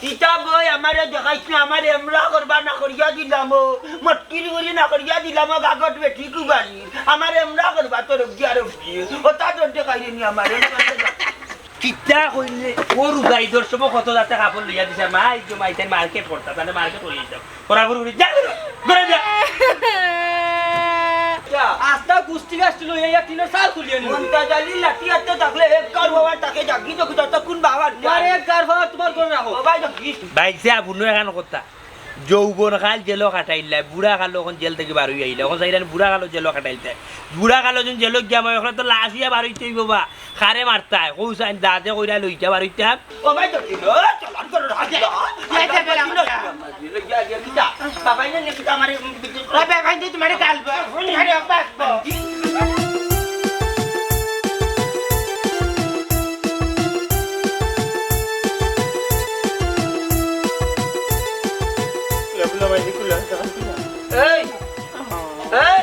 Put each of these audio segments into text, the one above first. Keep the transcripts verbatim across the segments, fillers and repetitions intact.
ইতা বই আমারে দেখাইছ না, আমারে এমরা করবা না করিয়া দিলাম ও, মটকির গুড়ি না করিয়া দিলাম ও, গাগট বেটি কুবারি, আমারে এমরা করবা তোর অবধি আর অবধি, ও তা তোর দেখাইলে নি আমারে। কিতা কইলে, ও রোজা ইদর সময় কত জাতে কাপড় লইয়া দিছে, মা, এই যে মা, ইতার মার্কেট করতা, তাহলে মার্কেট হয়ে যাও। ওরা ঘুরে ঘুরে, যা, ঘুরে, ঘুরে যা। আস্তা গুষ্টি গাছটি লইয়া ইয়া টিনের চাল খুলিয়ে নিও। মন্তাজ আলী লাঠি হাতে থাকলে এক গার বাবার তাকে জাগি তো যতক্ষণ বাবার আরে এক গার বাবা তোমার করে রাখো। ও ভাই, জাগি। বাইক সে আবুনো এখান কথা। যৌবন কাল জেলো কাটাইলাই, বুড়া কালো অখন জেল থাকি বার অইয়া আইলা। অখন চাইরানি বুড়া কালো জেলো কাটাইলতায়। বুড়া কালো যখন জেলো গিয়া মই অখন তো লাশ অইয়া বার অইতে অইবো বা। কারে মারতায়? কও চাইন দাদে কইরা লইতা বার অইতাম। ও ভাই, তো কি রে? চালান করো, রাখ দে। এই যে বেলা কথা। বাবা, এনে নে, কিতা আমারে, ও ভাই, ভাই, তুই তোমারে গালবো, তোমারে বাঁচবো। এই, এই,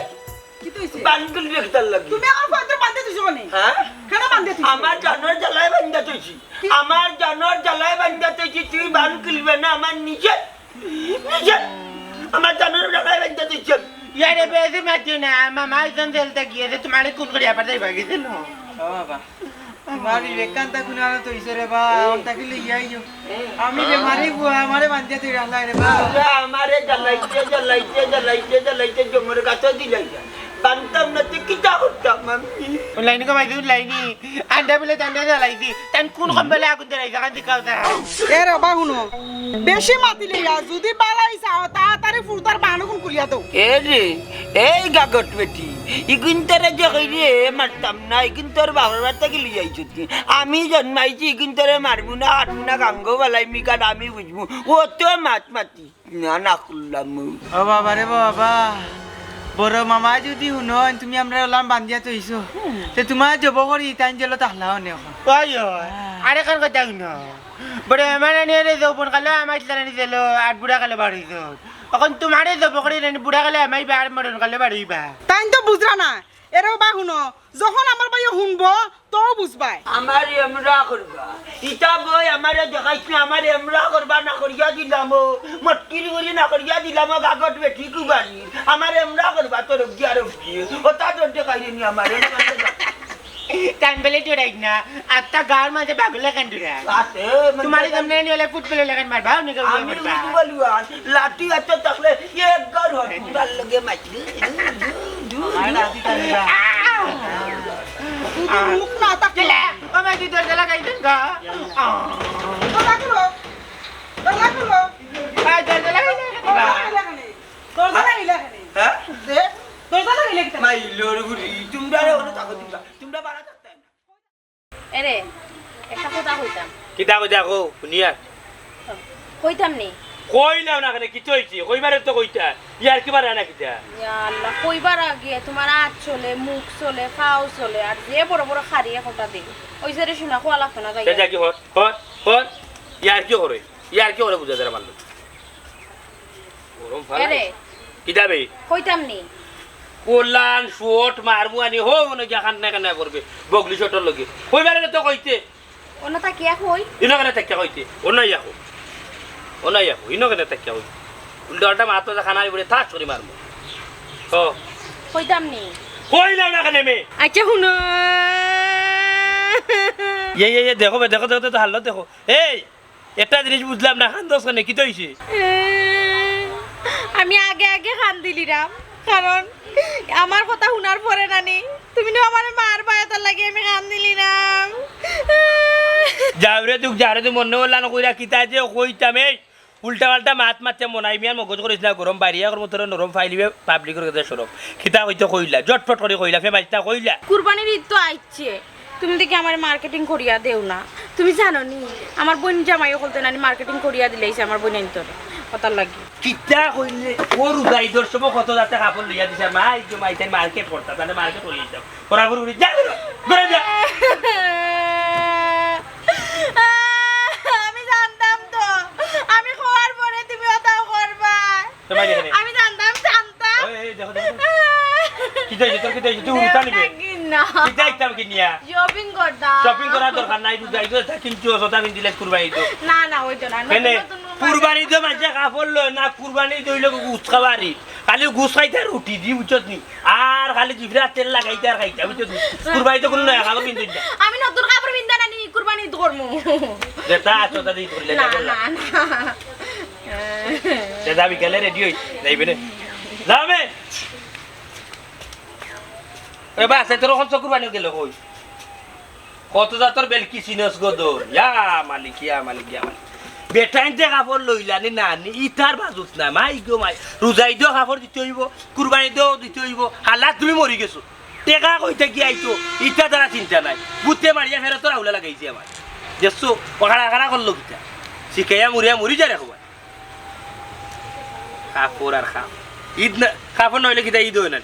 কি তো হইছে? বান খুলবে কিতার লাগি? তুমি আমার ফোনটা বান্ধে দিছো কেনে? হ্যাঁ? কেন বান্ধে দিছো? আমার জানোর জ্বালায় বান্ধা থইছি। কি? আমার জানোর জ্বালায় বান্ধা থইছি, তুই বান খুলবে না, আমার নিজে, নিজে। আমার জানোর জ্বালায় বান্ধা থইছি। ইয়ারে বেশি মাতিও না, মামা একজন জেলতে গিয়েছে, তোমারে খুন করে আবার যাইবা গেছিল। ও বাবা। তোমার বিবেকান্তা কুনানো তো ইসরে বা, আমার তাকে লইয়া আইও। আমি বেমারি বুয়া, আমারে বান্ধিয়া তুই রাখলাই রে বা। আল্লাহ, আমারে জ্বালাইতে, জ্বালাইতে, জ্বালাইতে, জ্বালাইতে জমর গাছও দিলাই। বানতাম না, তুই কিতা করতাম আমি? ও লাইনি কমাই দিও, লাইনি। আন্ডা বলে দান্ডা জ্বালাইছি। তান কোন কম বেলা আগুন ধরাইছে, কান দিকাও তা। এ রে বা হুনো, বেশি মাতিলে ইয়া, যদি বালাই চাও, তাড়াতাড়ি ফুরতার বাহানো কোন খুলিয়া দাও। এ রে, এই গাগট বেটি, ইগুন তোরে যে কইরে মারতাম না, ইগুন তোর বাবার বাড়ি থাকি লই আইছত কি? আমি জন্মাইছি, ইগুন তোরে মারমু না, কাটমু না, গাঙ্গো বালাই মিকাট আমি বুঝমু। ও তো মাত মাতি, না, না করলাম। ও বাবা রে বাবা, বড় মামা যদি হুনইন, তুমি আমরারে ওলান বান্ধিয়া থইছো। তে তোমার জব করি, তাইন জেলো তাহলা অনে অখন। ওই, ওই, আরে কার কথা হুনো। বড় মামা নানি আরে যৌবন কালো আমার ইসলানি জেলো, আর বুড়া কালো বাড়ি যাও। অখন তোমারে জব করি নানি বুড়া কালো আমার বা আর মরণ কালো বাড়ি বা। তাইন তো বুঝরা না। এরে বা হুনো, যখন আমার ভাইয়ে হুনবো, তো বুঝবায়। আমারে এমরা করবা। ইতা বই আমারে দেখাইছ না, আমারে এমরা করবা না করিয়া দিলাম ও। মটকির গুড়ি না করিয়া দিলাম ও, গাগট বেটি কুবারি। আমারে এমরা করবা তোর অবধি আর অবধি। ও তা তোর দেখাইলে নি আমারে। টাইম বেলে ডরাইছ না, আত্তা গার মাঝে বাগলে কান ডরাই। আছে, মানে তোমারে যেমনে নিলে ফুটবল লাগান মারবা, অনে কেউ আমি মারবা। ফুটবল ওয়ান, লাঠি হাতে থাকলে এক গার হয়, ফুটবল লগে মারলে। দু, দু, দু, আমার দু। লাঠি টানবা। আহ! শুধু মুখ না থাকলে। চলে, ও মা, তুই দরজা লাগাই দেন গা। আহ! দরজা খুলো, দরজা খুলো। এই, দরজা লাগাই দেন। দরজা লাগাইলা কেনে? দরজা লাগাইলা কেনে? হ্যাঁ? দে, দরজা লাগাইলা কেনে? মাই লোর গুড়ি, তোমরা রে ওরে তাকো দিবা। তোমরা বাড়া থাকতে না। এরে, একটা কথা কইতাম। কিতা কইতা কও, হুনিয়ার। কইতাম নি? কইলাও না কেনে, কিতা অইছে? কইবারে তো কইতা। ইয়ার কি বাড়া না কিতা? ইয়া আল্লাহ, কইবার আগে তোমার আত চলে, মুখ চলে, পাও চলে, আর যে বড় বড় খাড়ি একটা দিল। ওই যে রে শোনা, খোয়া লাগতো না, যাই। যা কি হর, হর, হর। ইয়ার কি করে? ইয়ার কি করে বুঝা যায় আমার লোক? গরম ফালাই। এরে। কিতা বে? কইতাম নি? কোলান শট মারমু আনি হো মনে গিয়া কান্না কান্না করবে। বগলি শটর লগে। কইবারে তো কইতে। অনো তাকিয়া কই? ইনো কেনে তাকিয়া কইতে? অনো ইয়া কই? অনো ইয়া কই? ইনো কেনে তাকিয়া কই? উল্টা উল্টা মাতো যা খানা বলে ঠাস করি মারমু। ও। কইতাম নি? কইলাম না কেনে মে? আচ্ছা, হুনো। ইয়ে, ইয়ে, ইয়ে, দেখো বে, দেখো, দেখো, দেখো, হাল্লত দেখো। এই, একটা জিনিস বুঝলাম না, কান্দছ কেনে, কিতা অইছে? আমি আগে আগে কান্দিলিরাম, কারণ আমার কথা হুনার পরে নানি তুমি নু আমারে মারবায়, এটার লাগি আমি কান্দিলিরাম। যাও রে তুক, যাও রে তুক, মনে হল্লা নকইরা, কিতা যে কইতাম, এই উল্টা পাল্টা মাত মাততে মনাই মিয়ার মগজ করিস না গরম, বাড়িয়া কর্ম তোর নরম ফাইলিবে, পাবলিকর কাছে সরব। কিতা কইতে কইলা, জটফট করি কইলা, ফে মাইতা কইলা। কুরবানির ঈদ তো আইছে, তুমি দেখি আমার মার্কেটিং করিয়া দেও না। তুমি জানো নি, আমার বইন জামাই অকলতে নানি মার্কেটিং করিয়া দিলাইছে আমার বইনাইন্তরে, অতার লাগি। কিতা কইলে? ও রোজা ইদর সময় কত জাতে কাপড় লইয়া দিছে, মা, এই যে মা, ইতার মার্কেট করতা, তাহলে মার্কেট করিয়া দিতাম। ওরা ঘুরে ঘুরে, যা, ঘুরে, ঘুরে যা। আমি জানতাম তো, আমি কওয়ার পরে তুমি অতাও করবায়। তোমার এখানে। আমি জানতাম, জানতাম। ওই, এই, দেখো, দেখো, দেখো। কিতা অইছে? তোর কিতা অইছে? তুই উল্টা নিবে। না। কিতা আইতাম কিনিয়া? Shopping করতাম। Shopping করার দরকার নাই, রোজা ইদো তা কিনতে অসতা পিন্দিলে কুরবানি ইদো। না, না, ওই তো না। কেনে? নতুন নতুন কুরবানি ইদো মাঝে কাপড় লয় না, কুরবানি ইদো অইলো গুস খাওয়ারি। খালি গুস খাইতা আর রুটি দি, বুঝছস নি? আর খালি জিভরা তেল লাগাইতা আর খাইতা, বুঝছস নি? কুরবানি ইদো কুনু নয়া কাপড় পিন্দে না। আমি নতুন কাপড় পিন্দা না নি, কুরবানি ইদ করমু। যেটা আছো, তা দিয়ে ধরলে না, যাবো না। না, না। যেটা বিকালে ready হই, যাইবে রে। যাবে। এ বাস, এ তোর খরচ কুরবানি গেল কই? কত জাতর বেলকি চিনস গো দো? ইয়া মালিক, ইয়া মালিক, ইয়া মালিক। বেটাইনতে কাপড় লইলা নি না নি, ইতার বাজুত না, মাই গো মাই। রোজা ইদো কাপড় দিতে অইবো, কুরবানি ইদো দিতে অইবো। হালা তুমি মরি গেছো। টেকা কইতে কি আইতো, ইতা তারা চিন্তা নাই। গুতে মারিয়া ফেরত তোরা উলা লাগাইছে আমার। দেখছো, ও খাড়া খাড়া করলো কিতা? শিখাইয়া মরিয়া মরি যা রে কবাই। কাপড় আর কাপড়। ইদ না, কাপড় না অইলে কিতা ইদ অয় না?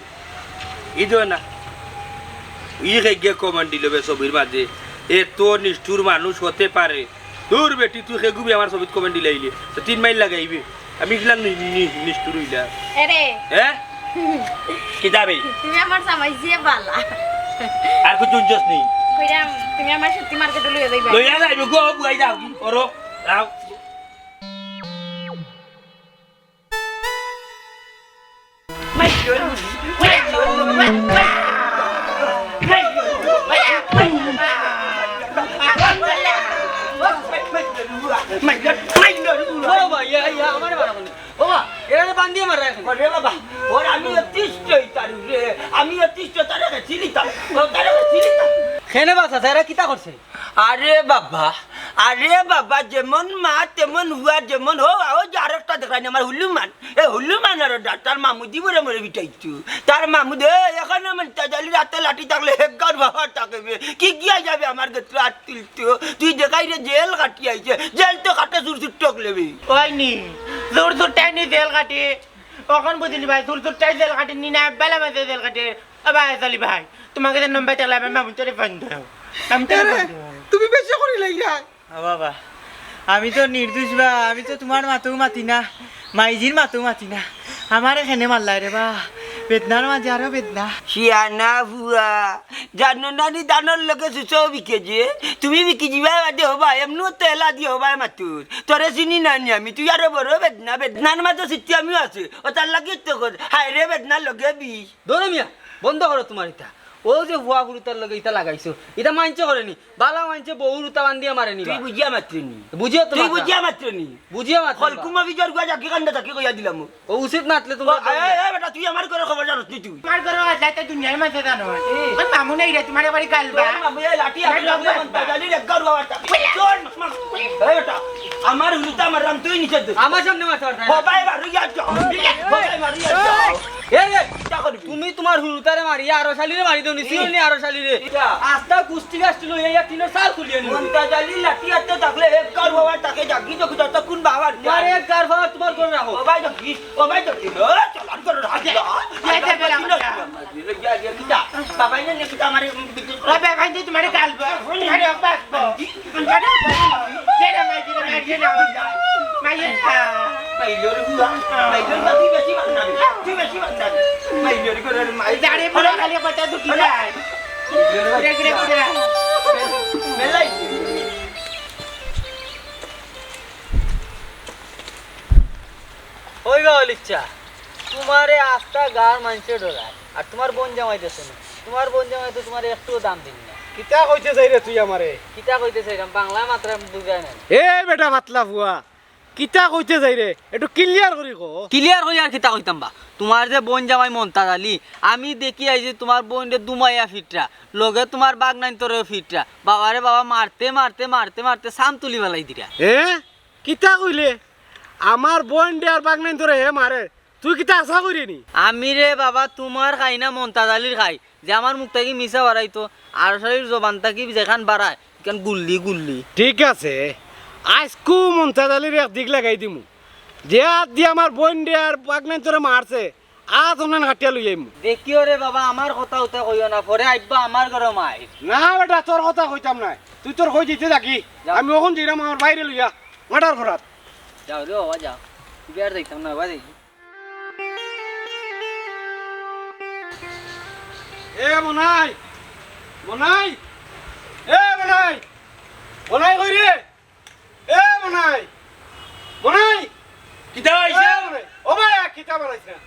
ইদ অয় না। ই কে গিয়া comment দিল বে ছবির মাঝে, "এত নিষ্ঠুর মানুষ হতে পারে?" দূর বেটি, তুই কে গুবি আমার ছবিত comment দিলাইলে। তো তিন মাইল লাগাইবে। আমি ইগলা নি-, নি-, নিষ্ঠুর অইলা। এরে। হ্যাঁ? কিতা বে? তুমি আমার জামাই যে বালা। আর কিছু শুনছস নি? কইরাম, তুমি আমার সত্যি মার্কেটে লইয়া যাইবা। লইয়া যাইবে গো, বুয়াই যাও কি? ওরো, যাও। ও ভাই, ইয়া, ইয়া, আমারে মারা বলে। ও বা, এরা তো বান্ধিয়ে মারা এখন। ওরে বাবা, ওর আমি অতিষ্ঠ হইতাম রে, আমি অতিষ্ঠ তারে চিনিতাম, ও তারে চিনিতাম। কেনে বা চাচা, এরা কিতা করছে? আরে বাবা, আরে বাবা, যেমন মা তেমন হুয়া, যেমন হো, আও যে আরেকটা দেখরানি আমার হুলুমান। এ হুলুমান আর ওটা, তার মামুদি বলে মরে বিটাইতু। তার মামুদি, এ, এখানে মন্তাজ আলীর আতে লাঠি থাকলে হেগার বাবা তাকে বে। কি গিয়া যাবে আমার গেত্র আত তুলতু? তুই দেখাই রে জেল কাটি আইছে, জেল তো কাটে চুর চুর টক লেবে। ওই নি, চুর চুর টাইনি জেল কাটি। অখন বুঝলি ভাই, চুর চুর টাই জেল কাটি নি না, বেলা মাঝে জেল কাটি। ও ভাই, আলী ভাই, তোমার কাছে নম্বর থাকলে আমার মামুন তোরে ফোন দেও। আমি তোরে আরে, ফোন দেও। তুমি বেশি করি লাইলা। ও বাবা, আমি তো নির্দোষ বা, আমি তো তোমার মাতেও মাতি না, মাইজির মাতেও মাতি না। আমারে কেনে মারলায় রে বা, বেদনার মাঝে আরো বেদনা। শিয়ানা ফুয়া, জানো না নি ধানর লগে সুসো বিকে যে, তুমি বিকি যিবায় বাদে হবায়, এমনেও তো এলা দি হবায় মাতুর। তোরে চিনি না নি আমি, তুই আরো বড় বেদনা, বেদনার মাঝে সিটি আমিও আছি। ও তার লাগি তো কর, হায় রে বেদনার লগে বিষ। ধরো মিয়া, বন্ধ করো তোমার ইতা। ও যে ফুয়া হুরুতার লগে ইতা লাগাইছো, ইতা মাইনষে করে নি। বালা মাইনষে বউর উতা বান্ধিয়া মারে নি তুই বা। বুঝিয়া মাতরে নি। বুঝিও তো তুই মাতরা। বুঝিয়া মাতরে নি। বুঝিয়া মাতরে নি বা। কলকুমা বিজর গুয়া জাকি কান্দা জাকি কইয়া দিলাম। ও উচিত না আতলে ও, তোমরা এ, এ, বেটা, তুই আমার ঘরে খবর জানোস নি তুই? আমার ঘরে আজ যাইতে দুনিয়ার মাঝে জানো। ওই মামু নাই রে, তোমার বাড়ি গাল বা। তোর মামু এই লাঠি আমার হাতে লাগলে বাবা। মন তাজালির এক ঘর বাবার তা। চল, মা, মা। এ বেটা, আমার হুরুতা আমার রাম তুই নিচে দে। আমার সামনে মারতে পারবে না। হবাই বারো ইয়া যা। হবাই বারো ইয়া যা। এ রে, কিতা করবি? তুমি তোমার হুরুতারে মারি, আরো শালিরে মারি দেও নি, ই। সিও নি আরো শালিরে। কিতা? আস্তা কুস্তি গাছটি লইয়া ইয়া টিনের চাল খুলিয়ে নিও। মন্তাজ আলী লাঠি হাতে থাকলে এক গার বাবা তাকে জাগি তো খুঁজা তো কোন বাবার? তোমার এক গার বাবা তোমার করে রাখো। ও ভাই দেখি, ও ভাই দেখি, ও চালান করে রাখি। এই যে বেলা কথা। ইয়া, ইয়া, কিতা? বাবা এনে কিতা আমারে বিদ্যুৎ ও বেটা, ভাই, তোমারে গাল বা, তোমারে অভ্যাস বা। মাইলর হুয়া, মাইলর বা তুই বেশি বান্দাবি, তুই বেশি বান্দাবি। মাইলর ঘরের মাইল। জারে পুরা খালি কথা দুটি যায়। ঘুরে, ঘুরে, ঘুরে। মেলাই। ওই বা অলিচ্ছা, তোমারে আস্তা গার মাইনষে ডরায়, আর তোমার বোন জামাই দেখো না। তোমার বোন জামাই তো তোমারে একটুও দাম দিন না। কিতা কইতে চাই রে তুই আমারে? কিতা কইতে চাইরাম, বাংলা মাতরাম বুঝায় না। এ বেটা পাতলা ফুয়া, কিতা কইতে চাই রে? একটু clear করি ক। Clear করি আর কিতা কইতাম বা? তোমার যে বোন জামাই মন্তাজ আলী, আমি দেখি আইছি তোমার বোনরে দুমাইয়া ফিটরা, লগে তোমার বাগনাইন্তরেও ফিটরা। বাবারে বাবা, মারতে, মারতে, মারতে, মারতে সাম তুলি ফালাই দিরা। এ? কিতা কইলে? আমার বোনরে আর বাগনাইন্তরে হে মারে। তুই কিতা আশা করি নি? আমি রে বাবা, তোমার খাই না, মন্তাজ আলীর খাই। যে আমার মুখ থাকি মিছা বাড়াইতো, আর শালির জবান থাকি যেখান বাড়ায়, এখান গুল্লি গুল্লি। ঠিক আছে, আইজকু মন্তাজ আলীর এক দিক লাগাই দিমু। যে হাত দি আমার বোনরে আর বাগনাইন্তরে মারছে, আজ অনলাইন কাটিয়া লই আইমু। দেখিও রে বাবা, আমার কথা উতা কইও না, পরে আইবা আমার ঘরে মাই। না বেটা, তোর কথা কইতাম না, তুই তোর কই দিতে থাকি। যা। আমি অখন যাইরাম আমার ভাইরে লইয়া, মাটার ঘরাত। যাও রে বাবা, যাও। তুই আর যাইতাম না বাবা, দেখি। এ মনাই, মনাই, এ মনাই, মনাই কই রে? এ মনাই, মনাই, কিতা অইছে? এ মনাই, ও ভাই, আর কিতা বানাইছ না?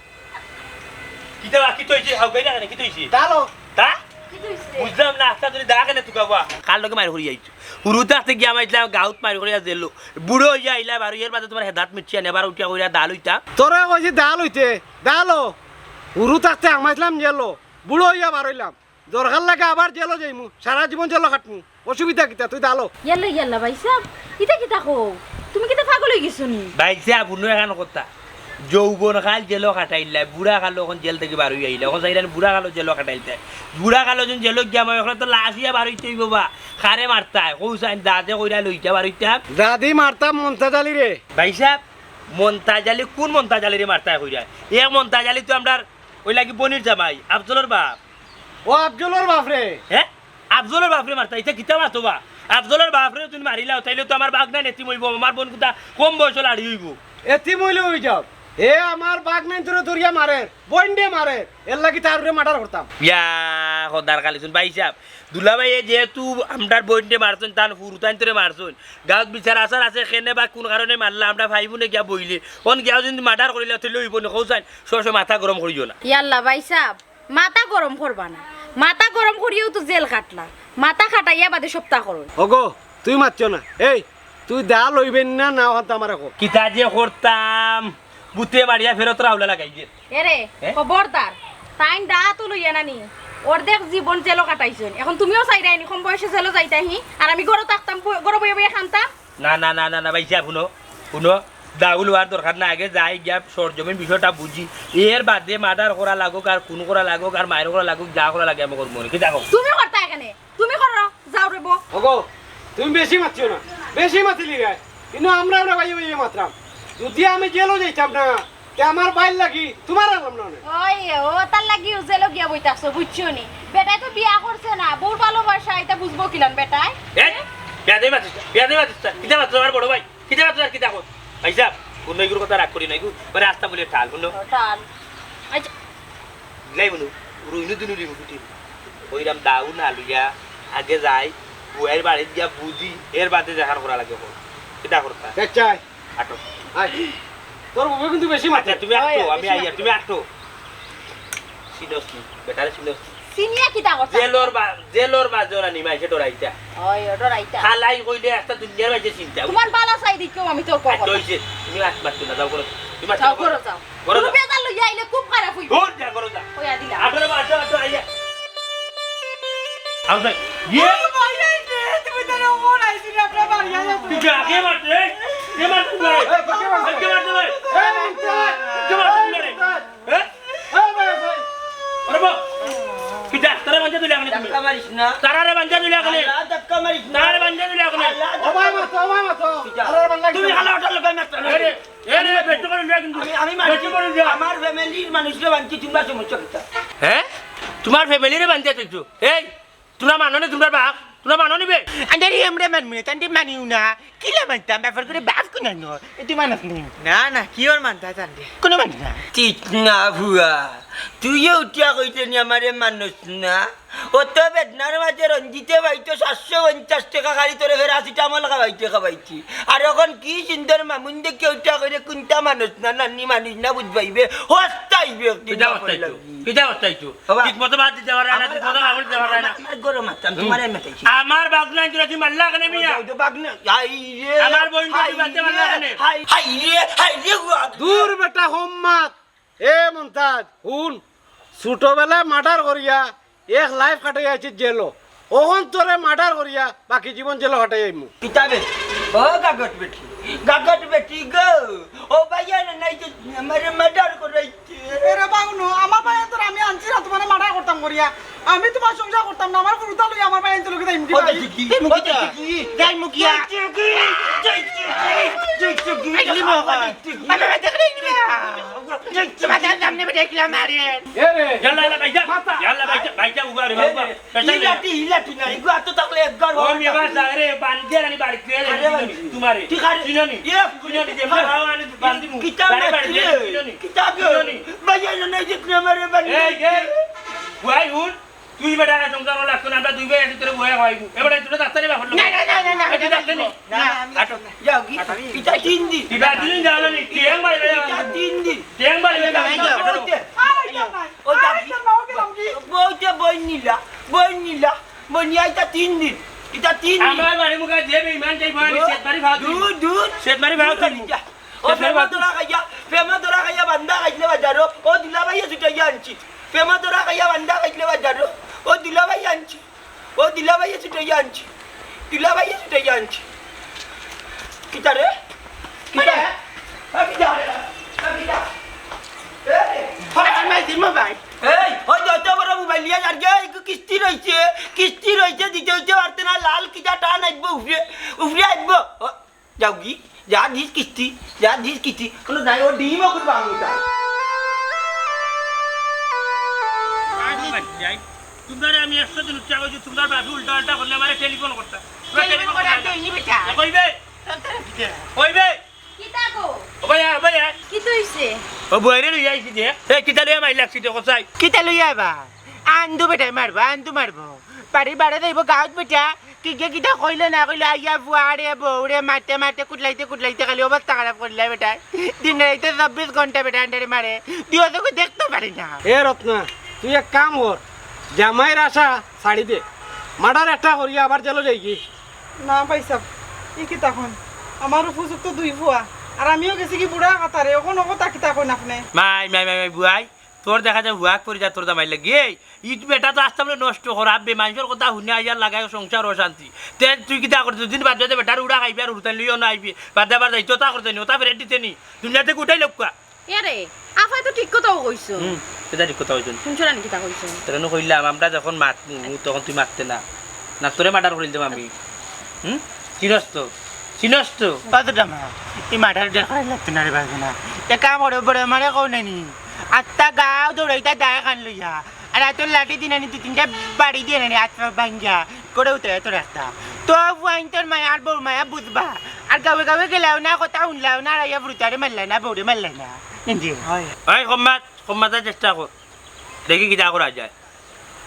কিতা বা, কিতা অইছে? হাউ গাই না কেনে, কিতা অইছে? ডালো। তা? কিতা অইছে? বুঝলাম না, আস্তা তুমি দা কেনে তুকাবা? কার লগে মাইর করি আইছো? হুরু থাকতে গিয়া মাইছলাম, গাউত মাইর করিয়া জেলো। বুড়ো অইয়া আইলা বারো, এর বাদে তুমার হেদাত মিটছে না, এবার উঠিয়া কইরা ডাল অইতা। তোরে কইছি ডাল অইতে, ডালো। হুরু থাকতে হামাইছলাম জেলো, বুড়ো অইয়া বার অইলাম। দরকার লাগে আবার জেলো যাইমু, সারা জীবন জেলো খাটমু। অসুবিধা কিতা? তুই ডালো। ইয়াল্লা, ইয়াল্লা, ভাইসাব, ইতা কিতা কও? তুমি কিতা পাগল অই গেছো নি? ভাইসাব, হুনো এখান কথা। যৌবন কাল জেলো খাটাইলা, বুড়া কালো অখন জেল থাকি বার অইয়া আইলা। অখন চাইরানি বুড়া কালো জেলো খাটাইলতায়। বুড়া কালো যখন জেলো গিয়া মাই, অখন তো লাশ অইয়া বার অইতে অইবো বা। কারে মারতায়? কও চাইন, দাদে কইরা লইতা বার অইতাম। দাদি মারতাম মন্তাজ আলীরে। ভাইসাব, মন্তাজ আলী, কুন মন্তাজ আলীরে মারতায় কইরা? এক মন্তাজ আলী তো আমরার অউ লাগি বনির জামাই, আফজলর বাপ। ও আফজলর বাপ রে? হে? আফজলর বাপরে মারতা, ইতা কিতা মাতো বা? আফজলর বাপরে তুমি মারিলাও, তাইলে তো আমার বাগনাইন এতিম অইবো, আমার বইন কুতা কম বয়সো লাড়ি অইবো। এতিম অইলে অই যাউক, হে আমার বাগনাইনতরে ধরিয়া মারের, বইনরে মারের, এরলাগি তার উপরে মার্ডার করতাম। ইয়া, খোদার খালি হুন ভাইসাব, দুলাভাইয়ে যেহেতু আমরার বইনরে মারছইন, তান হুরুতাইনতরে মারছইন, গাউত বিচার আচার আছে, কেনে বা কুন কারণে মারলা, আমরা পাইমু নে গিয়া বইলে, অন গিয়াও যদি মার্ডার করিলা, তাইলে অইবো নে, কও চাইন, সব সময় মাথা গরম করিও না। ইয়াল্লা ভাইসাব, মাথা গরম করবা না, মাথা গরম করিয়াউ তো জেল খাটলা, মাথা খাটাইয়া বাদে সবতা করো। ওগো, তুই মাতছো না। এই, তুই ডাল অইবে না, না অখানতা আমারে ক। কিতা যে করতাম, ভূতে বাড়িয়া ফেরত রাহুলা লাগাই গেল। এরে, এ? খবরদার, তাইন দা তো লইয়া নানি, অর্ধেক জীবন জেলো কাটাইছইন, অখন তুমিও চাইরায়নি কম বয়সে জেলো যাইতায় হি, আর আমি ঘরো থাকতাম, ঘরো বইয়া বইয়া কানতাম। না, না, না, না, না, ভাইসাব, হুনো, হুনো, দাউল অওয়ার দরকার না, আগে যাই গিয়া সরজমিন বিষয়টা বুঝি, এর বাদে মার্ডার করা লাগুক, আর খুন করা লাগুক, আর মাইর করা লাগুক, যা করা লাগে আমি করমু নে, কিতা কও? তুমি করতায় কেনে? তুমি করো, যাও রে বউ। ওগো, তুমি বেশি মাতিও না, বেশি মাতিলি রে, কিন্তু আমরা, আমরা ভাইয়ে ভাইয়ে মাতরাম, যদি আমি জেলো যাইতাম না, তে আমার ভাইর লাগি তুমারে আনলাম না অনে। ওই, ও তার লাগি জেলো গিয়া বই থাকছো, বুঝছো নি? বেটায় তো বিয়া করছে না, বউর ভালোবাসা, ইতা বুঝবো কিলান বেটায়? এ, বিয়া দে মাতিস না, বিয়া দে মাতিস না। কিতা মাতলো আমার বড় ভাই? কিতা মাতলো আর কিতা কর? ভাইসাব, হুনো ইগুর কথা রাগ করি না, ইগু মানে আস্তা বুলে টাল, হুনো। ও, টাল। আচ্ছা। দিলাই বুনু, রুইনু দুনু লিমু ফুটি। কইরাম দাউ না লইয়া, আগে যাই, বুয়াইর বাড়িত গিয়া বুঝি, এর বাদে যেখান করা লাগে কর। কিতা করতা? আচ্ছা। আটো। আয়। তোর বউয়ে কিন্তু বেশি মাতে। আচ্ছা, তুমি আটো, ওই, আমি বেশি আইয়ার, মাতে। তুমি আটো। চিনস নি, বেটারে চিনস নি। চিনিয়া কিতা কথা? জেলর বা-, জেলর বাজে ওরা নিমাইছে ডরাইতা। ওই, ও ডরাইতা। খালাই কইলে একটা দুনিয়ার মাঝে চিন্তা। তোমার বালা চাই দেখিও আমি তোর আচ্ছা, কখন। অইছে। তুমি আট মারছো না, যাও করো। তুমি আট যাও মারছো। করো, যাও। ঘরো যাও। বেজার লইয়া আইলে খুব খারাপ অইবো। ঘর যা, ঘরো যা। কইয়া দিলাম। আটো রে বা, আটো, আটো, আইয়া। আও যাই। ইয়ে। ও ভাই, এই যে, তুমি তাহলে ওমন আইছি রে, আপনার বাড়ি আইয়া তুমি। তুই যা, কে মারছে, এই? কে মারছে তুই? এই, কে মারছে? কে মারছে ভাই? এই, কে মারছে তুই রে? হ্যাঁ? এই, ভাই, ভাই। আরে বা, কিতা? তারা বান্ধা দিলে এখানে তুমি। ধাক্কা মারিস না। তারারে বান্ধা দিলে এখানে। আল্লাহ, ধাক্কা মারিস না। তারারে বান্ধা দিলে এখানে। আল্লাহ, ও ভাই, মাতো, ও ভাই, মাতো। কিতা? আরে, বান্ধা তুমি দিলে। খালা ওটার লোক আমি মারতাম না। আরে, এ রে, বেটু করে লইয়া কিন্তু। আমি, আমি মানছি, বেটু করে লইয়া। আমার ফ্যামিলির মানুষরে মানছি, তোমরা সমস্যা কিতা? হ্যাঁ? তোমার ফ্যামিলিরে বান্ধিয়া থইছো? এই, তোমরা মানো নি তোমরার বাপ? তোমরা মানো নি বে? আন্দারি আমরা মানমু না, তান্ডে মানিও না। কিলা মানতাম? বাপর করে বাপ কোন আনো? এ তুই মানস নি? না, না, কি ওর মানতা তান্ডে? কোনো মানস না। ঠিক না, ফুয়া। তুইও উঠিয়া কইতে নি আমারে মানস না। অত বেদনার মাঝে রঞ্জিতে ভাই তো সাতশো পঞ্চাশ টেকা খালি তোরে প্যারাসিটামল খাওয়াইতে খাওয়াইতে। আর অখন কি সুন্দর মামুন দেখে উঠা করে কুন্তা মানুষ না, নানি মানুষ না, বুঝবাইবে, হস্তাইবে একদিন কিতা বাপর হস্তাইতো? লাগি। কিতা হস্তাইতো? বাবা, ঠিক মতো ভাত দিতে পারে না, আমার, ঠিক মতো কাপড় দিতে পারে না। আমার গরম আছে, আমি হুম। তোমারে মেটাইছি। আমার বাগনা ইন্দুরা তুই মারলা কেনে মিয়া? ওই যে বাগনা, হাই রে, আমার বইন তুই হাই মারতে মারলা রে, কেনে? হাই, হাই রে, হাই রে, ওয়া। দূর বেটা, হম্মাত। এ মন্তাজ, হুন, ছোটবেলায় মার্ডার করিয়া এক লাইফ কাটাই আইছি জেলো। অখন তোরে মার্ডার করিয়া বাকি জীবন জেলো কাটাই আইমু। কিতাবে? ও গাগট বেটি, গাগট বেটি গো। ও ভাইয়া রে নাই যে আমারে মার্ডার করাইছে। এরে বাউনো, আমার ভাইয়া তোর আমি আনছি না তোমারে মার্ডার করতাম করিয়া। আমি তোমার সংসার করতাম না, আমার ফুরুতা লইয়া আমার ভাইয়া তোর লগে যাইমু কি ও ভাই? দেখি কি? ও দেখি কি? যাইমু কি? যাইমু কি? যাইমু কি? যাইমু কি? আইলি মহা। আমি ভাই দেখলে নিবা। তোমার সামনে বেটা কিলা মারে। এ রে। ইয়াল্লা, ইয়াল্লা, ভাইজা। মাথা। ইয়াল্লা, ভাইজা, ভাইজা, উবা রে, এ উবা। রে। পেছাল রে। ইলাটি, ইলাটি না, ইগু আতো থাকলে একবার ও, হবে। মেয়ে বাস, আরে, বান্দিয়া রানি বাড়ি, কে রে, আরে বান্দি। তোমারে। ঠিক আছে। চিনো নি? এ, চিনো নি, যে মা বাবা আনি বান্দি মু। কিতা বাড়ি, বাড়ি, মারছি রে? চিনো নি? কিতা গো? চিনো নি? ভাইয়া, না, না, যে তুই আমারে বান্দি। এই, এই, গুয়াই হুন। তুই বেটা, আর সংসার করা লাগতো না, আমরা দুই ভাই আছি, তোরে বইয়া খাওয়াইবো। এ বেটা, তোরা ডাক্তারি ব্যাপার না। না, না, না, না, না, এটা না, ডাক্তার না, নেই। না, না, না, না। আচ্ছা, যাও কি? আচ্ছা, আমি এটা তিন দিন। দিবা তিন দিন যাও না নি, ঠ্যাং বাড়ি যাও। এটা তিন দিন। ঠ্যাং বাড়ি যাও। আচ্ছা, যাও। ওই যে, ওই যে, আইতাম না, ওকে, ওকে। বইতে বই নিলা, বই নিলা, বই নিয়া এটা তিন দিন, এটা তিন দিন। আমার বাড়ি মুখে যে বেইমান, সেই বয়ানি, দূর, সেত মারি ভাগ দূর, দূর। সেত মারি ভাগ দূর। যা। ও প্রেমা ধরা খাইয়া, প্রেমা ধরা খাইয়া বান্দা খাইলে বাজারো, ও দুলাভাইয়ে ছুটাইয়া আনছি। প্রেমা ধরা খাইয়া বান্দা খাইলে বাজারো, ও দুলাভাই আনছি। ও দুলাভাইয়ে ছুটাইয়া আনছি। দুলাভাইয়ে ছুটাইয়া আনছি। কিতা রে? কিতা? আরে। আ, কিতা? আ, কিতা? এ, আরে, মাই দিমা ভাই। এই, ওই যে অত বড় মোবাইল নিয়া যার গিয়া, একটু কিস্তি রইছে, কিস্তি রইছে, দিতে হইতে পারতে না, লাল কিতা টান আইবো উপরে, উপরে আইবো। ও, যাও কি? যা দিস কিস্তি, যা দিস কিস্তি। কোনো নাই, ও ডিম ওগুলো বাংলা। তোমরারে আমি একশো দিন উচ্চা কইছি, তোমরার বাপে উল্টা উল্টা করলে আমারে টেলিফোন করতা। তোমরা টেলিফোন টেলিফোন করে করতা। আর তো ইনি বেটা। এ কইবে? তোর তারা কি দেয়? কইবে? কিতা গো? ও ভাইয়া, ও ভাইয়া। কিতা অইছে? ও বইরে লইয়া আইছি দে। এ, কিতা লইয়া মাইর লাগছি দে, কসাই? কিতা লইয়া বা? আন্দু বেটায় মারবো, আন্দু মারবো। বাড়ির বারে যাইবো গাঁওত বেটা। কি গে কিতা কইলো না কইলো, আইয়া বুয়ারে বউরে মারতে মারতে কুটলাইতে কুটলাইতে খালি অবস্থা খারাপ করিলাই বেটায়। দিন রাইতে চব্বিশ ঘন্টা বেটা আন্ডারে মারে। দিও চোখে দেখতে পারি না। এ রত্না, তুই এক কাম কর, জামাইর আশা ছাড়ি দে। মার্ডার একটা করিয়া আবার জেলো যাইগি। না ভাইসাব, ই কিতা কইন? আমার উপযুক্ত দুই ফুয়া, আর আমিও গেছি কি বুড়া কাতারে, অখন অগো তা কিতা কইন আপনে? মাই, মাই, মাই, মাই, বুয়াই, তোর দেখা যায় হুয়াক পড়ি যায় তোর জামাইর লাগি। এই, ই বেটা তো আস্তা বলে নষ্ট করা, বে মানষর কথা হুনে আইয়ার লাগায় সংসার অশান্তি। তে তুই কিতা করতে? দুদিন বাদ বাদে বেটার উড়া খাইবে আর উড়তাই লইও না আইবে। বাদে আবার যাইতো তা করতে নি, ওটা ফেরত দিতে নি। দুনিয়া থেকে উঠাই লউক্কা। এরে, আফায় তো ঠিক কথাউ কইছইন। হুম, এটা ঠিক কথা কইছইন। হুনছো না নি কিতা কইছইন? তারে নু কইলাম, আমরা যখন মাতমু, তখন তুই মাততে না। না, তোরে মার্ডার করিল দেব আমি। হুম? চিনস তো? চিনস তো? কতটা মা? এই মার্ডার উডার করা লাগতো না রে বাবা না। এ কাম করো, বড় মারে কও না নি। আত্তা গাঁও দৌড়াইতা দায় খান লইয়া। আর এত লাঠি দিন আনি, দুই তিনটা বাড়ি দিয়ে আনি, আত্তা ভাঙ্গিয়া। করে উঠে তোর একটা। তো ফুয়াইন তোর মায়া আর বউর মায়া বুঝবা। আর গাঁওয়ে গাঁওয়ে গেলাও না, কথা হুনলাও না, আর আইয়া ফুরুতারে মারলা না, বউরে মারলা না। জি। হয়। ওই কম্মাত, কম্মাত চেষ্টা কর। দেখি কিতা করা যায়।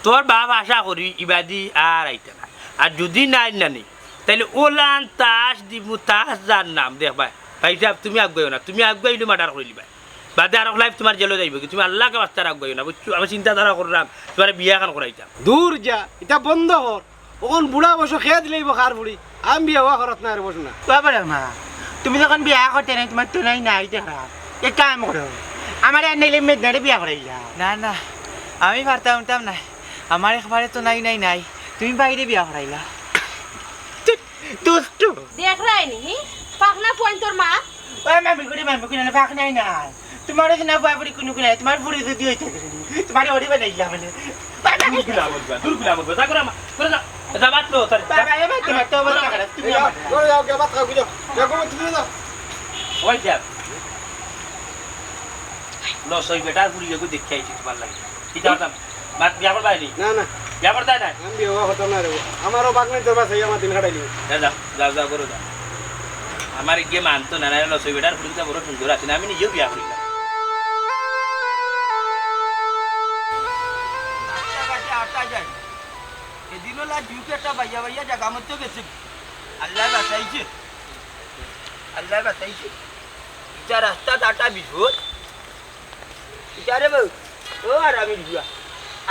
তোর বাপ আশা করি ইবাদি আর আইতা না। আর যদি নাই নানি, তাইলে ওলান তাস দিমু, তাস যার নাম। দেখ ভাই, ভাইসাব, তুমি আগুয়াইও না, তুমি আগুয়াইলে মার্ডার করিলিবায়। বাদে আরক লাইফ তুমার জেলো যাইবোগি, তুমি আল্লাহকে বাস্তার আগুয়াইও না, বুঝছো? আমি চিন্তাধারা কররাম, তুমারে বিয়া খান করাইতাম। দূর যা, ইতা বন্ধ কর। অখন বুড়া বয়সো খেয়ে দিলেইবো খার ফুড়ি। আমি বিয়া হওয়া খরচ না রে, বসো না। বাবা রে মা, তুমি যখন বিয়া করতে নাই, তুমার তো নাই নাই দেখা। এক কাম করো, আমারে আর নাইলে মেঘনারে বিয়া করাইলা। না, না, আমি পারতাম উঠতাম না। আমার একবারে তো নাই, নাই, নাই। তুমি বাইরে বিয়া করাইলা। দুষ্টু। দেখরায়নি, হি? পাকনা ফুয়াইন তোর মা। ওই মামি গুড়ি, মামি গুড়ি, না, পাক নাই না। তুমার ওই না বুয়া বুড়ি কুনু কুনায়, তুমার বুড়ি যদি হইতে গেলে, তুমারে ওড়ি বানাইলা মানে। দুর গুলা মত বা, দুর গুলা মত বা, যা করে মা, করে যা। যা মাত লো, তারে। বাবা, এ মাত, মাত, তো বলতে খারাপ, তুমি এই যাও, আমার। যাও, যাও, যাও, ভাত খাও, যাও। যাও, তুমি যাও। ওই যা। লস ওই বেটার বুড়ি এগো দেখে আইছি তুমার লাগি। কিতা করতাম? মাত বিয়া করবায় নি? না, না। বিয়া করতায় নায়? আমি বিয়া করতাম না রে। আমারও বাগনাই তোর বাসায় আমার দিন কাটাইলি। যা, যা, যা, যা, করো যা। আমার গিয়ে মানতো না, না, লস ওই বেটার ফুরিটা বড় সুন্দর আছে না, আমি নিজেও বিয়া করি না। আটটা বাজে, আটটা যায়। এদিনও লা ঝুঁকে একটা বাইয়া বাইয়া জাগা মতো গেছে। আল্লাহ বাঁচাইছে। আল্লাহ বাঁচাইছে। ইটা রাস্তা দাটা বিপদ। ইটারে বউ, ও আর আমি বুয়া।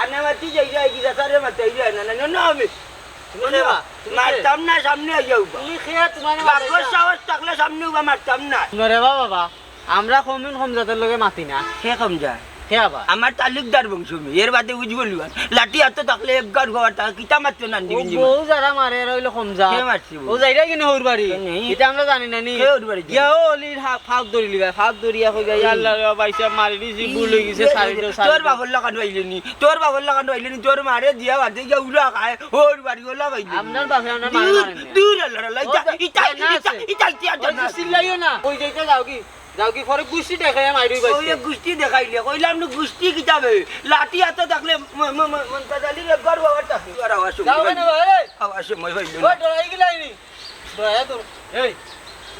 আর না মাতি যাই যাই কি দাতারে মাতাই যায় না, না, না, না, আমি। তুমি রে বা, তুমি কে? মারতাম না, সামনে আইয়া উবা। তুমি কে? তোমার বাপর সাহস থাকলে সামনে উবা, মারতাম না। নুরে বা বাবা, আমরা কমদিন কম জাতর লগে মাতি না। কে কম যায়? কে আবার? আমার তালুকদার বংশ মি, এর বাদে উজবল উয়ান। লাঠি আতো থাকলে এক গার গোয়ার তাকে কিতা মারতো না ও দিবি দিবি। বউ যারা মারে, এরা অইলো কম জাত। কে মারছে বউ? ও যাইরা কিনে হউর বাড়ি। কে নেই? ইটা আমরা জানি না নি। কে হউর বাড়ি যায়? গিয়া ও অলির হা-, ফাউত ধরিলিবা, ফাউত ধরিয়া কইবা, "ইয়া আল্লাহ রে, ভাই সাহেব মারি দিছি, ভুল অইগেছে, ছাড়ি দেও, ছাড়ি তোর দেও।" বাপর লাখান পাইলে নি, তোর বাপর লাখান পাইলে নি, তোর মারে দিয়া বাদে গিয়া উলা খায়, হউর বাড়ি ওলা পাইলে নি। আপনার বাপে আপনার মারে দূর, মারে না। দূর আল্লাহ রে, ইটা, ও ইটা, জানা ইটা, আছে। ইটা, ইটা, ওই যে জানা আছে। চিল্লাইও না। ওই যে ইটা যাও কি? যাও কি পরে গুষ্টি দেখাইয়া মাইরুই ওই বাইতে। এক গুষ্টি দেখাইলে, কইলাম না গুষ্টি কিতাবে, লাঠি আতো থাকলে ম-, ম-, ম-, মন্তাজ আলীর একবার বাবার টাকি আর আওয়াজ শুনতে যাও পাইনি। কেন বাবা, এই? আওয়াজ সময় পাইল ও না। ডরাই গেলাই নি? ডরাইয়া তো। এই,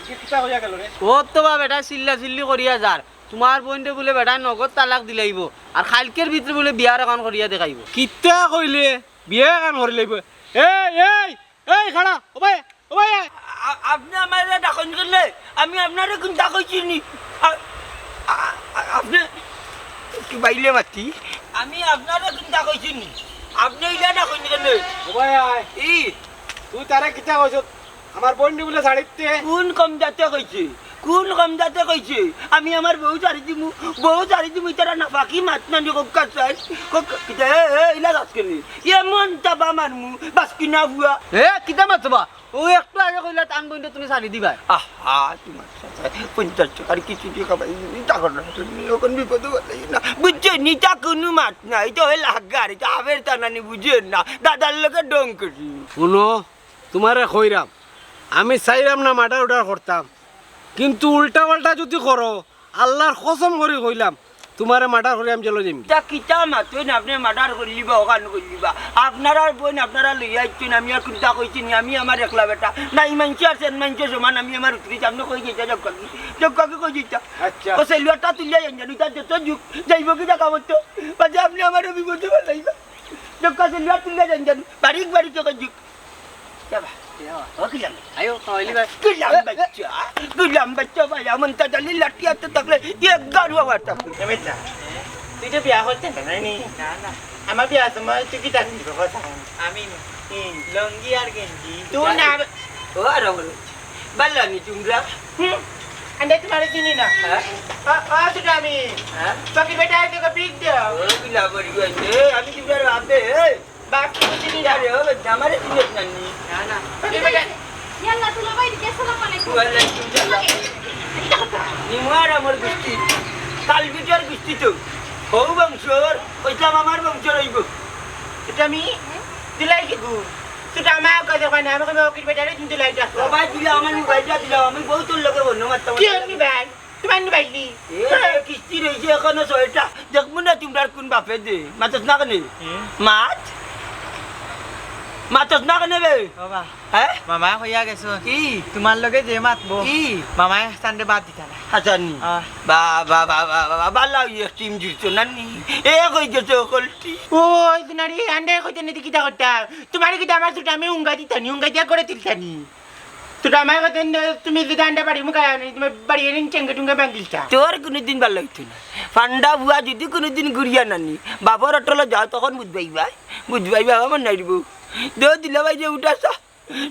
ইটা কিতা কইয়া গেল রে? ও তো বাবা, এটা চিল্লা চিল্লি করিয়া যার। তুমার বইনরে বুলে বেটায় নগদ তালাক দিলাইবো, আর কাইলকের ভিতরে বুলে বিয়ার অখান করিয়া দেখাইবো। কিতা কইলে? বিয়া অখান করিলাইবো? এই, এই, এই, খাড়া, ও ভাই, ও ভাই, আ-, আ-, আপনে আমারে ডাকইন কেনে? আমি আপনারে কুনতা কইছি নি? আ-, আ-, আ-, আপনে একটু বাইলে মাতি। আমি আপনারে কুনতা কইছি নি? আপনে ইলা ডাকইন কেনে? ও ভাই, আয়। ই? তুই তারে কিতা কইছস? আমার বইনরে বুলে ছাড়িতে। কুন কম জাতে কইছে? কুন কম জাতে কইছে? আমি আমার বউ ছাড়ি দিমু, বউ ছাড়ি দিমু, ইতারা নাপাকি মাত নানি কউক্কা চাই। কউক্কা, কিতা, এ, এ, ইলা যাস কেনে? এমন তাবা মারমু, বাস কিনা বুয়া। এ, কিতা মাতবা? ও একটু আগে কইলা তান বইনরে তুমি ছাড়ি দিবায়। আহা, তুমার সাথে পঞ্চাশ টেকার কিছু টেকা পাই, ইতা কর না, তুমি অখন বিপদো পড়লে না। বুঝছো নি, ইতা কুনু মাত না, ইতা অইল হাগার, ইতা আবের তা নানি বুঝের না, দাদার লগে ঢং করি। হুনো, তুমারে কইরাম, আমি চাইরাম না মার্ডার উর্ডার করতাম, কিন্তু উল্টা পাল্টা যুদি করো, আল্লার কসম করি কইলাম, তুমারে মার্ডার করি আমি জেলো যাইমু। ইতা কিতা মাতইন আপনে? মার্ডার করিলিবা, অখান করিলিবা। আপনারার বইন আপনারা লইয়া আইছইন, আমি আর কুনতা কইছি নি? আমি আমার একলা বেটা, নাই মানষে আর সেন মানষে সমান, আমি আমার উতরি সামনে কই যাইতা, যাউক্কা কি, যাউক্কা কি কই যাইতা। আচ্ছা। ও সেলুয়ারটা তুলিয়া যাইন জানো, ইতা যত যুগ যাইবো কি দেখা মতো, বাদে আপনে আমারে বিপদো ফালাইবা। যাউক্কা সেলুয়ার তুলিয়া যাইন জানো, বারিক বারিক চোখে যুগ। যা বা। ও গুলাম। আয়ো, খাওয়াইলি ভাই। গুলাম বাচ্চা, গুলাম বাচ্চা ভাই, এমন তাজালি লাঠি আতে থাকলে এক গারু আবার থাকলে। এমন না। তুই তো বিয়া করতে না, নাই নি? না, না। আমার বিয়ার সময় তুই কিতা কিনবি, কথা? আমি হুম। লুঙ্গি আর গেঞ্জি। তুই না। ও, আর আমার বালা নি তুমরা? হুম। আন্ডা তুমারে চিনি না। হ্যাঁ? ও, ও, ছোট আমি। হ্যাঁ? ফকির বেটা আছে, ওকে পিক দেও। ও, গুলাম আর গেঞ্জি। এ, আমি তুমরার বাপে, এই। বাপ, তুমি চিনি না। আরে, ও, আমারে চিনছ না নি? না, না। তুমি বেটা। ইয়াল্লা, দুলাভাই, এদিকে, আসসালামু আলাইকুম। ওয়ালাইকুম সালাম। নিমু আর আমার গুষ্টি। কালবিটর গুষ্টি তো। হউ বংশর, কইতাম আমার বংশর অইবো। এটা আমি দিলাই কি গু? সেটা আমার কথা কয় না, আমাকে ওকির বেটারে কিন্তু দিলাই ডাক। ও ভাই, দিলাও আমার মোবাইলটা দিলাও, আমি বউতর লগে ফোনো মারতাম। কি হইনি ভাই? তুমার নি বাইলি? এ, কিস্তি রইছে এখনো ছয়টা। দেখমু না তুমরার কুন বাপে দে। মাতস না কেনে? হুম। মাত। মাতস না কেনে বে? ও বা। হ্যাঁ? মামায় কইয়া গেছইন। কি? তুমার লগে যে মাতবো, কি? মামায় চান্দে বাদ দিতা না। আচ্ছা নি। আহ। বা, বা, বা, বালা অইয়া টিম জুড়ছো না নি? এ কই গেছে অকলটি? ও, ওই দিনারি, আন্ডে কইতে নিতে কিতা করতা? তুমারে কিতা আমার ছোট আমি উঙ্গা দিতানি, উঙ্গা দিয়া করে তুলতানি। ছোট আমায় কইতেন, তুমি যদি আন্ডা বাড়ি মুখায় আনি, তুমি বাড়ি এনে চেঙ্গে টুঙ্গে ভাঙ্গিলতা। তোর কুনুদিন বালা অইতো না। ফান্ডা বুয়া যদি কুনুদিন ঘুরিয়া নানি, বাপর অটলো যাও, তখন বুঝবাইবা। বুঝবাইবা, আমার নাইব। দো দুলাভাই যে উঠাছ,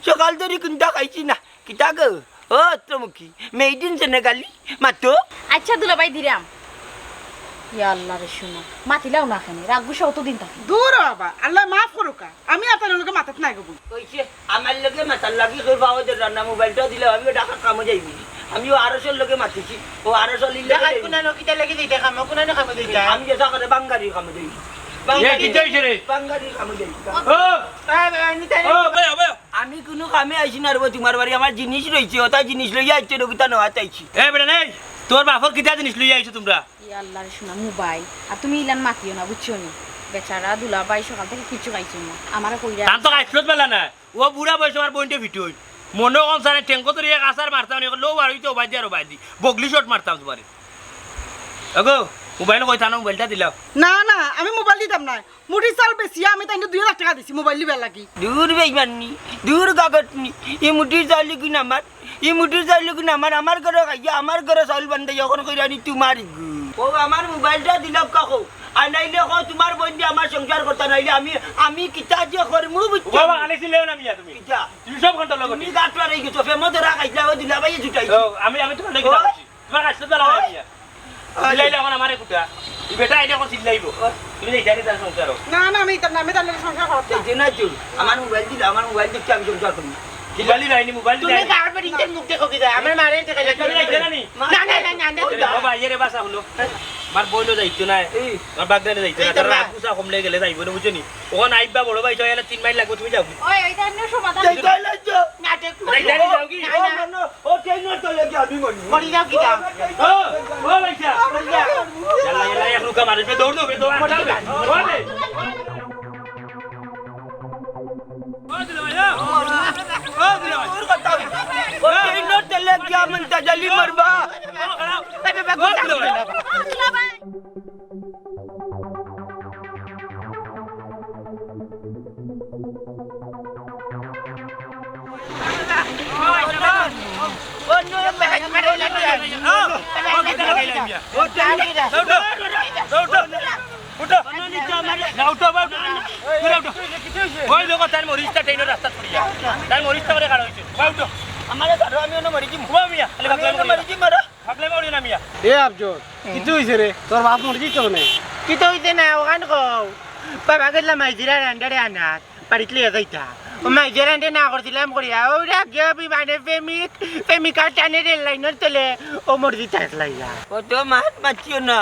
সকাল ধরি কুন্তা খাইছি না। কিতা গো? ও, অত্রমুখী। Made in Senegali। মাতো। আচ্ছা, দুলাভাই দিরাম। ইয়া আল্লাহ রে, শুনো। মাতিলাও না কেনে? রাগ গুসা অতদিন থাকে। দূর বাবা, আল্লায় মাফ করুক্কা। আমি আর তান লগে মাতাত নাই গো বইন। কইছে, আমার লগে মাতার লাগি কই পাওয়া দে রান্না মোবাইলটা দিলে আমি ঢাকা কামো যাইবি। আমি ও আরসর লগে মাতিছি। ও আরস লিলে ঢাকাত যাইবি। কোনানো কিতা লাগি যাইতে কামো? কোনানো কামো যাইতে? আমি যেটা করে বাঙ্গারি কামো যাইবি। এ, কিতা অইছে রে? বাঙ্গারি কামো যাইবি। ও! এ, এ, নিতে ও, ভাই, ভাই। আমি কুনু কামে আইছি না রে বা তুমার বাড়ি। আমার জিনিস রইছে, ওটা জিনিস লইয়া আইছে, রোগিতা নেওয়াত আইছি। এ বেটা, নেই। তোর বাপর কিতা জিনিস লইয়া আইছো তুমরা? ইয়া আল্লাহ রে, শুনা মোবাইল। আর তুমি ইলান মাতিও না, বুঝছো নি? বেচারা দুলাভাই সকাল থাকি কিচ্ছু খাইছে না। আমারে কইরা তান তো খাইছলত বেলা না। ও বুড়া বয়সে আমার বইনটা ফিট অইল। মনো কম সারে ট্যাঙ্কো ধরি এক আছাড় মারতাম, নি, লো বার অইতে ওবায়দি আর ওবায়দি। বগলি শট মারতাম তুমারে। ওগো, মোবাইল কই থানো, মোবাইলটা দিলাও। না, না, আমি মোবাইল দিতাম না। মুটির চাউল বেচিয়া আমি তাইনরে দুই হাজার টেকা দিছি মোবাইল লিবার লাগি। দূর বেইমাননি, দূর গাগটনি। ই মুটির চাউল কিন আমার, ই মুটির চাউল কিন আমার, আমার ঘরো খাইয়া, আমার ঘরো চাউল বান্ধাইয়া অখন কইরানি তুমার গু। ও আমার মোবাইলটা দিলাও কাকো। আর নাইলে কও তুমার বইনদি আমার সংসার করতা নাইলে আমি, আমি কিতা যে করমু বুঝছো? বাবা, আনিছিলেও না মিয়া তুমি। কিতা? তুমি সব ঘন্টা লগে তুমি গাটুয়ার অইগেছো, ফেমো ধরা খাইছলা, ও দুলাভাইয়ে ছুটাইছে। ও, আমি, আমি তুমার লাগি ও। যাচ্ছি। তুমার কাছে তো লাগাই দিয়া। আরে। চিল্লাইলে অখন আমারে কুটা। ই বেটা আইলে অখন চিল্লাইবো। ও। তুমি যাইতায় নি তার সংসারো? না, না, আমি তার, আমি তার লগে সংসার করতাম না। এই যে না চুর, আমার মোবাইল দিলে, আমার মোবাইল দেখে আমি সংসার করমু। মোবাইল দিলে আইনি, মোবাইল দিলে তুমি আইনি। কার বাড়িতে মুখ দেখো কিতা? আমার মারে দেখে যাচ্ছে। তুমি যাইতায় না নি? না, না, না, না, না। ওই দেখো। বাবা, ইয়ে রে বাসা হলো। আমার বইনও যাইতো না। এই। আমার বাগদানে যাইতো না। এই তো তার না। রাগ গুসা কমলে গেলে যাইবো না, বুঝছো নি? অখন আইবা বড় ভাই, ছয় আনা তিন মাইল লাগবো, তুমি যাও। ওই, ওই ধরনের সমাধান। এই তো হইলো তো। নাটক করো। এই জানি যাও কি? না, না। ও, না, না, ও ট্রেনের তলে গিয়ে আমি মরি। মরি যাও কি যাও? ও, ও ভাইসা। মরি যাও। ইয়াল্লা, ইয়াল্লা, এক রুকা মারিবে, দৌড় দেবে, দৌড় দেবে। ও রে। ও দিলে ভাই, ও। ও দিলে ভাই। ও ট্রেনের তলে গিয়ে আমি তাজালি মারবা। ও দিলে ভাই। উঠো। না, উঠো, বা, উঠো। উঠো, উঠো। ওই দেখো, তার মরিচটা ট্রেনের রাস্তা ছড়িয়া। তার মরিচটা করে খাড়া হইছে। বা, উঠো। আমারে ধরো, আমি অনো মরি যাইমু। উবা মিয়া, খালি আমি পাগলামি অনো করিও না। মরি যাইমু, মারো। পাগলামি করিও না মিয়া। এ আফজল, কিতা অইছে রে? তোর বাপ মরি যাইতো কেনে? কিতা অইছে না, অখান কও। বাবা গেছলা মাইজিরার আন্ডারে আনাত। বাড়িত লইয়া যাইতা। ও মাইজিরার আন্ডারে না করছিলাম করিয়া। ও রাগিয়া বিমানে প্রেমিক, প্রেমিকার টানে রেল লাইনের তলে। ও মরি যাইতা একলা ইয়া। অত মাত মাতিও না।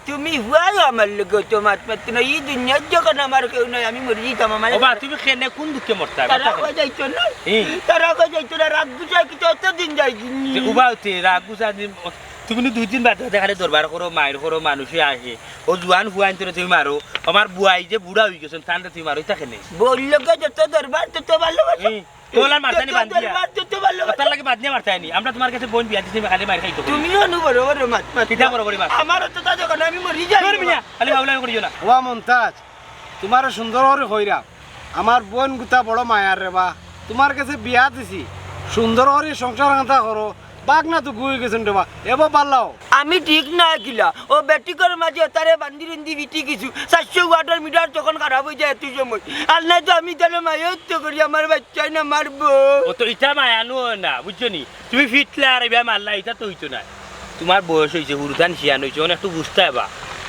তুমি হুয়াও আমার লগে অত মাত মাতিও না। ই দুনিয়াত যখন আমার কেউ নাই, আমি মরি যাইতাম, আমার ও বা, তুমি কেনে কোন দুঃখে মরতা? তারা কথা কই কই যাইতো না। এই। তারা কই যাইতো না, রাগ গুছায় কিতা অত দিন যাইগিনি। যে উবা উঠে, রাগ গুছা দিন, তুমি নু দুই দিন বাদে বাদে খালি দরবার করো, মাইর করো, মানুষে আহে। ও জুয়ান ফুয়াইন্তরে তুমি মারো, আমার বুয়াই যে বুড়া অইগেছইন, তানরে তুমি মারো, ইতা কেনে? বউর লগে যত দরবার তত ভালোবাসা। এই, তোলার মারতানি যত বান্ধিয়া। দরবার তত ভালোবাসা। তার লাগি বান্ধিয়া মারতায়নি। আমরা তুমার গেছে বইন বিয়া দিছি, খালি মাইর খাইতো করি। তুমিও নু বড় বড় মাত মাত। কিতা বড় বড় মাত? আমারও তো তা যখন আমি মরি যাই। ধর মিয়া, খালি বাউলা করিও না। ওবা মন্তাজ, তুমারে সুন্দর করি কইরাম, আমার বইন গুতা বড় মায়ার রে বা, তুমার গেছে বিয়া দিছি, সুন্দর করি সংসার আন্তা করো, বাগনা তো গুই গেছইন রে বা, এবো বাল্লাও। আমি ঠিক না কিলা, ও বেটিকর মাঝে তারে বান্ধি রুন্ধি বিটি কিছু, চাইরশো ওয়াটের মিটার তখন খারাপ অই যায় এত সময়। আর নাই তো আমি তারে মায়া তো করি, আমার বাচ্চায় না মারবো। ও তো ইটা মায়া নু না, বুঝছো নি? তুমি ফিটলা আর ইবা মারলা, ইটা তো অইতো নায়। তুমার বয়স অইছে, হুরুতান শিয়ান অইছে, অখন একটু বুঝতায় বা।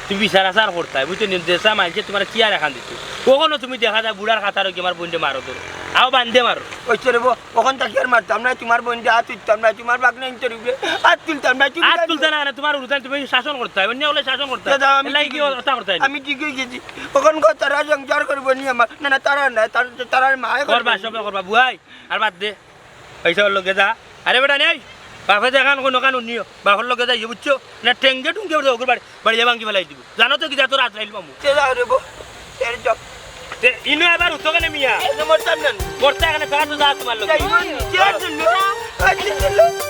তুমি বিচার আচার করতায়, বুঝছো নি? দেশা মানষে তুমারে চেয়ার এখান দিতো। অখনো তুমি দেখা যায় বুড়ার কাতার অইগি আমার বইনরে মারো ধরো। আও বান্ধে মারো। অইছে রে বো, অখন থাকি আর মারতাম নায়, তুমার বইনরে আত তুলতাম নায়, তুমার বাগনাইন্তর উপরে আত তুলতাম নায়, তুমি আত জানো। তুলতা না, না, তুমার হুরুতান তুমি শাসন করতায়, অন্য অকলে শাসন করতায়। দাদা, আমি এর লাগি ঠিক কি অই গেছি। অতা করতায় না? আমি ঠিক অই গেছি। অখন কও তারা সংসার করবো নি আমার? না, না, তারা না, তার, তারার মায়ে করবা, করবো। সবে করবা, বুয়াই, আর বাদ দে। পয়সা ওর লগে যা। আরে বেটা, নেই। বাপে দেখান কোনো কানুন নিও। বাপর লগে যাইও, বুঝছো? না টেঙ্গে টুঙ্গে ওগুর বাড়ি, বাড়ি ভাঙ্গি ফেলাই দিব। জানো তো কি যা তোর আজরাইল মামু। তে যাও রে বো। এর জব। তে ইনো আবার উঠো কেনে মিয়া? এ নম্বর চার নেন। করতে এখানে ফেরা তো যা তোমার লগে। যাই, যাই, যাই, যাই।